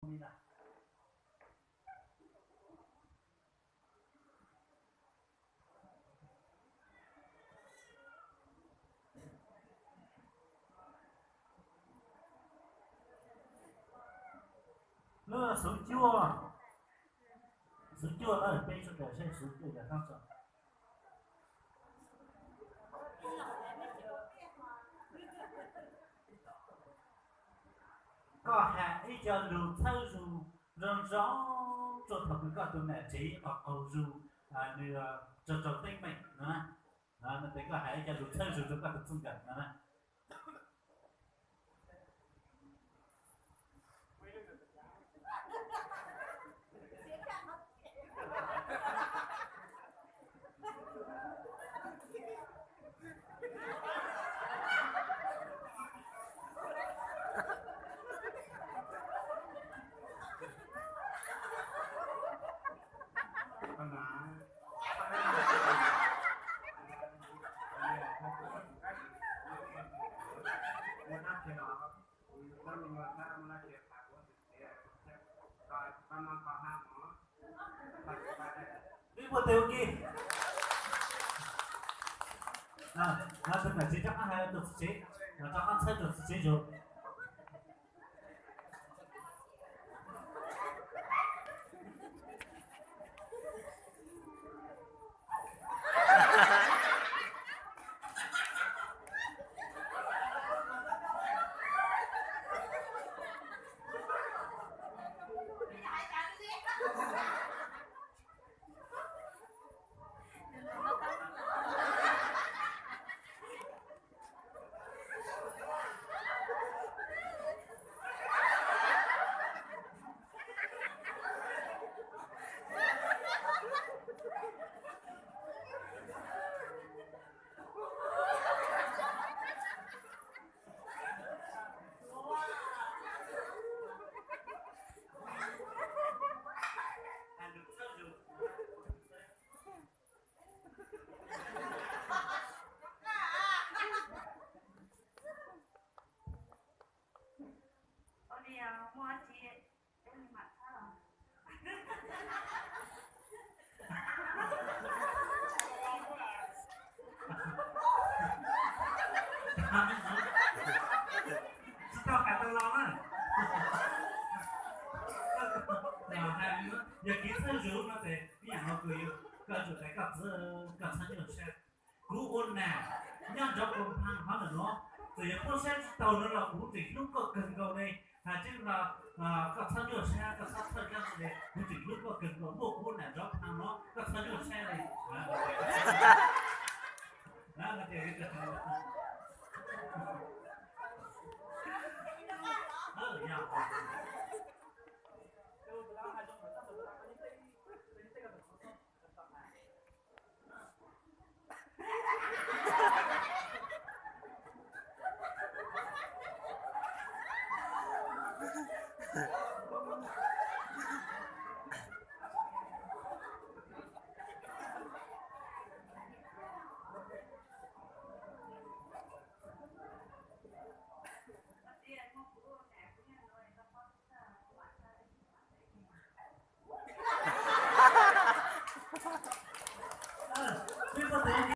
li na. Lub xuv cuaj, xuv cuaj na, peb sawv daws saib xuv cuaj yog tab txog. Koj hais ib co lus txhawb zus zoo zoo rau thaum kws koj tus nam tsev qaug qaug zus, nws tsaug tsaug teeb meem no na. Ces koj hais ib co lus txhawb zus rau koj tus txij nkawm no na. Ib puag tes ua ke. Tus nam tsev rov qab hais rau tus txiv tsev, rov qab txhawb rau txiv tsev zus. Tsis tau hais tau los na. Yog kev txhawb zus no ces ib yam no kws koj tsum hais koj txhawb, koj txhawb nyuaj siab. Kuv ua nam nyob nrov puag phav hov ntawm no, txawm yog puab saib tsis taus no los kuv tseem hlub koj kawg nkaus li. Hais tseeb no, koj txhob nyuaj siab, koj txhob txhawj dab tsi li, kuv tseem hlub koj kawg nkaus, muaj kuv ua nam nrov phav no koj txhob nyuaj siab li.